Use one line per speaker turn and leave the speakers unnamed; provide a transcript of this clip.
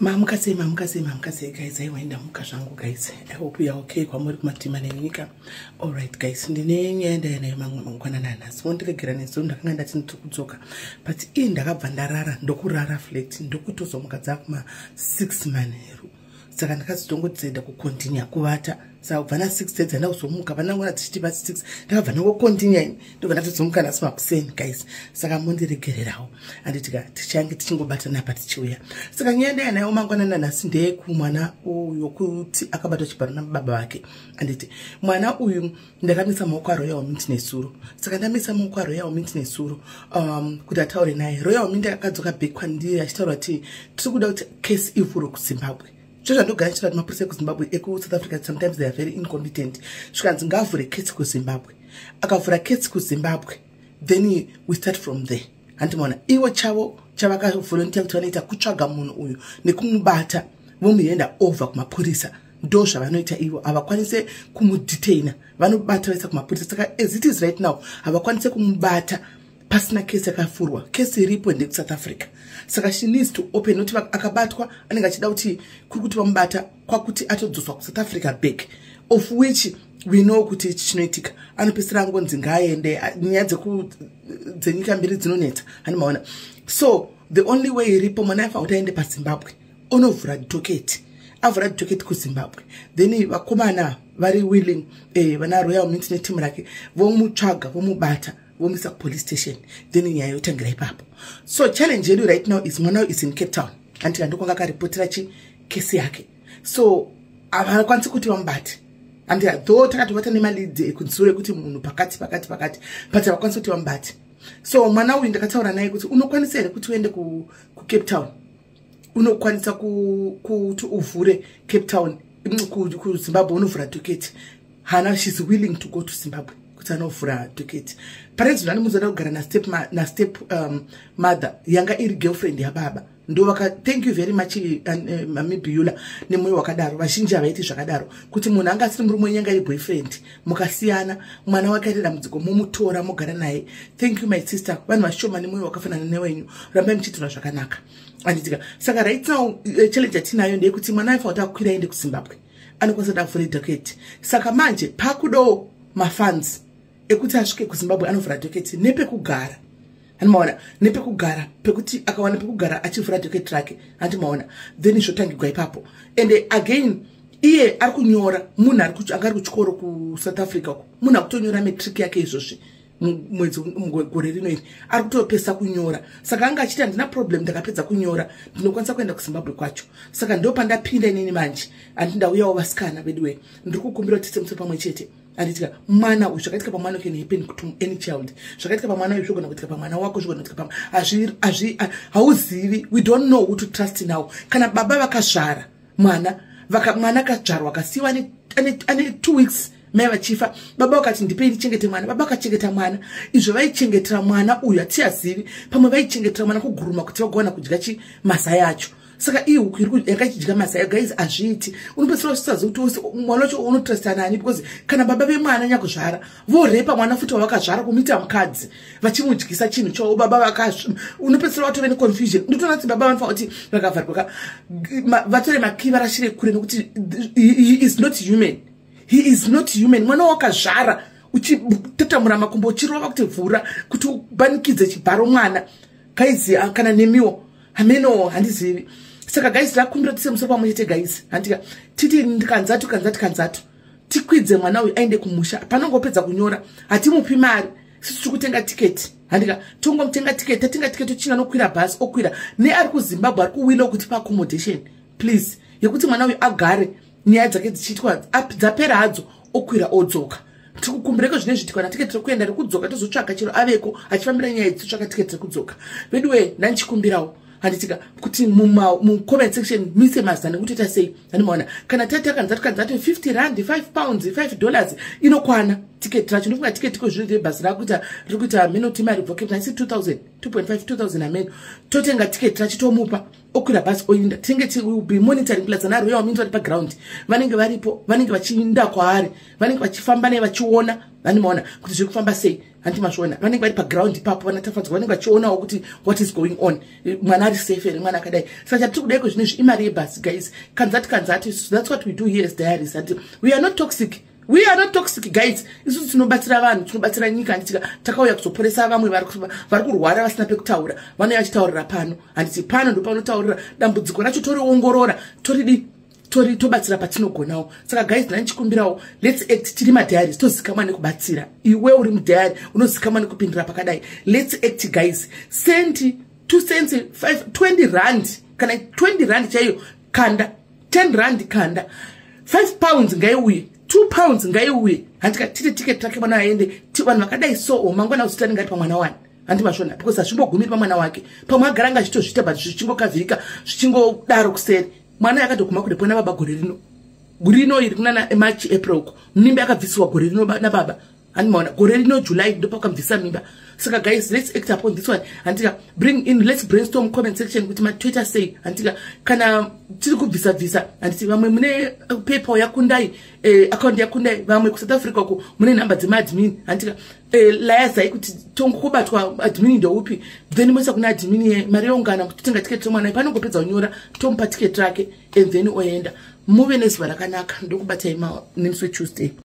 Mamuka sei, mamuka sei, mamuka sei, guys? Aiwa, ndamuka zvangu, guys. I hope you are okay kwamuri kumatima nenyika. Alright guys, ndine nyaya ndaya nayo mamwe mangwanani anhasi. Mondiregera, nezuro ndakanga ndati ndiri kudzoka, but ii ndakabva ndarara, ndokurara flat, ndokutozomuka dzakuma 6 manheru. Saka ndakazotongodzenda kucontinue kuvata. Saka kubva na6 dzedza ndakuzomuka panangona dzichiti pa 6, ndakabva ndangocontinue ini, ndobva ndatozomuka nhasi makuseni, guys. Saka mondiregererawo, handitika? Tichange tichingobatana pa tichiuya. Saka nyaya ndaya nayo mangwanani anhasi ndeyekumwana uyu wokuti akabatwa chibharo nababa vake, handiti? Mwana uyu ndakamisa maoko aRoyal Mint nesuro. Saka ndamisa maoko aRoyal Mint nesuro kuti ataure naye. Royal Mint akadzoka back kwandiri achitaura kuti tiri kuda kuti case ivhurwe kuZimbabwe. Zvo zvandogara ndichitaura kuti mapurisa ekuZimbabwe, ekuSouth Africa, sometimes they are very incompetent. Zvikanzi ngaavhure case kuZimbabwe. Akavhura case kuZimbabwe, then we start from there, handimaona? Ivo chavo chavakavolunteer kuti vanoita kutsvaga munhu uyu nekumubata, vomuhanda over kumapurisa. Ndo zvavanoita ivo. Havakwanise kumudetaina, vanobata vaisa kumapurisa. Saka as it is right now, havakwanise kumubata pasina kesi yakavhurwa. Kesi iripo ndekuSouth Africa, saka she needs to open nokuti akabatwa anenge achida kuti kuri kuti vamubata kwakuti atodzoswa kuSouth Africa back, of which we know kuti ichi chinoitika, anopedzisira angonzi ngaaende. Nyaya dzenyika mbiri dzinonetsa, handimaona? So the only way iripo, mwana afanira kuti aende paZimbabwe, onovhura docket. Avhura docket kuZimbabwe, then vakomana vari willing, vana Royal Mint netimu rake, vomutsvaga, vomubata, vomisa kupolice station, then nyaya yotangira ipapo. So challenge yedu right now is mwana is in Cape Town, andika? Ndokwanga akaripotera chi kesi yake, so havakwanisi kuti vamubate, andika? Though takatobata nemaleads ekudzuro ekuti munhu pakati pakati pakati, but havakwanisi kuti vamubate. So mwana uyu ndakataura naye kuti unokwanisa here kuti uende kuCape Town? Unokwanisa kuti uvhure Cape Town, kuZimbabwe, unovhura docket? Hana, she's willing to go to Zimbabwe kuti anovhura docket. Parezvino anomuzoda kugara nastep mother yanga iri girlfriend yababa. Ndovaka, thank you very much, Mami Biyula, nemwoyo wakadaro. Vazhinji havaiti zvakadaro, kuti munhu anga asiri murume wenyanga, yeboyfriend, mukasiyana, mwana wake aite dambudziko, mumutora mugara naye. Thank you, my sister. Vanhu vashoma nemwoyo wakafanana newenyu. Rambai muchiitirwa zvakanaka, anditika? Saka right now, challenge yatinayo ndeyekuti mwana aifanira kuti akwira aende kuZimbabwe, anokwanisa kuti avhure docket. Saka manje pakudawo mafunds ekuti asvike kuZimbabwe, anovhura docket, nepekugara, handimaona? Nepekugara, pekuti akawana pekugara achivhura docket rake, handimaona? Then zvotangigwa ipapo. And again, iye ari kunyora, munhu anga ari kuchikoro kuSouth Africa uko, munhu akutonyora matric yake izvozvi, mwedzi gore rino iri ari kutopesa kunyora. Saka anga achiti handina problem, ndakapedza kunyora ndinokwanisa kuenda kuZimbabwe kwacho. Saka ndo pandapinda inini manje, handi? Ndauyawo vasikana veduwe, ndiri kukumbira kuti tise pamwe chete, anditika? Mwana uyu, zvakaitika pamwana can happen to any child. Zvakaitika pamwana uyu zvogona kuitika pamwana wako, zvogona kuitika. Hauzivi, we don't know who to trust now. Kana baba vakazvara mwana, mwana akazvarwa, akasiyiwa ane 2 weeks, mai vachifa, baba vakati ndipei ndichengete mwana. Baba vakachengeta mwana. Izvo vaichengetera mwana uyu hatiyazivi. Pamwe vaichengetera mwana kuguruma kuti vagowana kudya chi mazai acho. Saka ii huku yanga ichidya mazai, guys, hazviiti. Unopedzisira uchisazivi kuti mwana wacho unotrusta nani, because kana baba vemwana nyakuzvara vorepa mwana futi wavakazvara kumuita mukadzi, vachimudyisa chinhu chavo baba vaka, unopedzisira watove neconfusion. Nditoona kuti baba vanofanira kuti vakavharwa, vatore makii, varashire kure, nekuti he is not human, he is not human. Mwana wakazvara uchitatamura makumbo, uchirova kuti vhura, kuti ubanikidze chibharo mwana. Guys, kana nemiwo hameno, handizivi. Saka guys, rakumbira tise musoro pamwe chete, guys, handika? Titi kanzatu, kanzatu, kanzatu, tikwidze mwana uyu aende kumusha. Panongopedza kunyora, hatimupi mari, sisi tiri kutenga tiketi, handika? Tongomutenga tiketi, tatenga tiketi, tochinga nokwira bhasi, okwira neari kuZimbabwe, ari kuwila kuti paaccommodation please, yekuti mwana uyu agare, nyaya dzake dzichiitwa, dzapera hadzo, okwira odzoka. Tiri kukumbireko zvine zvitikwa natiketi rekuenda, rekudzoka tozotsvaka chero aveko achifambira nyaya idzi, totsvaka tiketi rekudzoka. Veduwe, ndandichikumbirawo, handitika, kuti mucomment section mise mazano ekuti toita sei, handimaona? Kana tati akanzati kanzati 50 rand, £5, $5 inokwana tiketi racho. Ndofunga tiketi ko zvino rebhasi rakuita riri kuita hameno kuti mari bva Cape 2000, 2.5, 2000, hameno. Totenga tiketi racho, tomupa. Okwira bhasi, oinda. Tinenge will be monitoring, plus ana Royal Mint vari paground, vanenge varipo, vanenge vachiinda kwaari, vanenge vachifamba naye, vachiona, vanimaona kuti zviri kufamba sei. Handi mazviona? Vanenge vari paground ipapo, vanatafadzwa vanenge vachionawo kuti what is going on, mwana ari safe here, mwana akadai. Saka chatiri kudaiko zvinezvi imari yebhasi, guys. Kanzati kanzati, that's what we do here as diaries. Ati we are not toxic, we are not toxic, guys. Isusu tinobatsira vanhu, tinobatsira nyika, handitika? Takauya kuzoporesa vamwe vari kurwara vasina pekutaura. Vanouya vachitaurira pano, handiti? Pano ndo panotaurira dambudziko racho, toriongorora, toridi, tori tobatsira patinogonawo. Saka guys, ndandichikumbirawo, let's act. Tiri madiaries, tozikamwa nekubatsira. Iwe uri mudiary, unozikamwa nekupindura pakadai. Let's act, guys. Send 2 cents, 5, 20 rand, kana 20 rand chaiyo kanda, 10 rand kanda, £5 ngaiuye, £2 ngaiuye, handika? Titi tiketi rake mwana aende. Vanhu vakadai so, mangwana uzita ndingati pamwana wani, handi mashona? Because hazvimbogumiri pamwana wake. Pamwe agara anga achitozviita, but zvichingokavhirika, zvichingodaro kuseri. Mwana yakatoguma kurepo nababa gore rino, rino iri kunana March, April uko. Mimba yakabvisiwa gore rino nababa, handimaona? Gore rino July ndopakamubvisa mimba. Saka guys, let's act upon this one, handika? Bring in, let's brainstorm comment section kuti matoita sei, handika? Kana tiri kubvisa bvisa, handiti vamwe mune PayPal yakundai, account yakundai, vamwe kuSouth Africa uko mune nhamba dzemaadmin, handika? Layazai kuti tongobatwa admin ndoupi, then moisa kuna admin mari youngana, totenga tiketi remwana. Panongopedza kunyora, tomupa tiketi rake and then oenda. Muve nezuva rakanaka. Ndokubatai nemusi weTuesday.